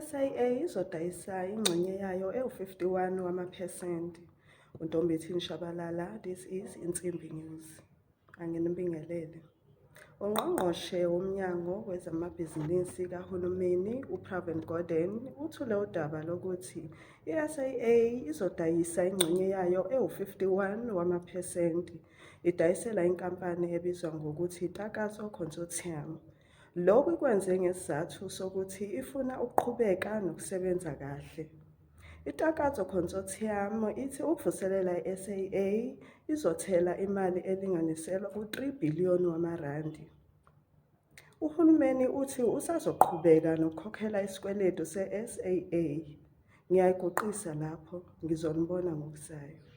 I-SAA izodayisa ingxenye yayo ewu-51 wamaphesenti. UNtombithini Shabalala, this is Insimbi News. Anginibingelele. UNgqongqoshe woMnyango Wezamabhizinisi kaHulumeni uPravin Gordhan uthule udaba lokuthi i-SAA izodayisa ingxenye yayo ewu-51 wamaphesenti idayisela inkampani ebizwa ngokuthi Takatso Consortium. Lokhu ikwenze ngesizathu sokuthi ifuna ukuqhubeka nokusebenza kahle. ITakatso Consortium ithi ukuvuselela i-SAA izothela imali elinganiselwa ku-3 bhiliyoni wamarandi. Uhulumeni uthi usazoqhubeka nokukhokhela isikweletu se-SAA. Ngiyayiguqisa lapho, ngizonibona ngokuzayo.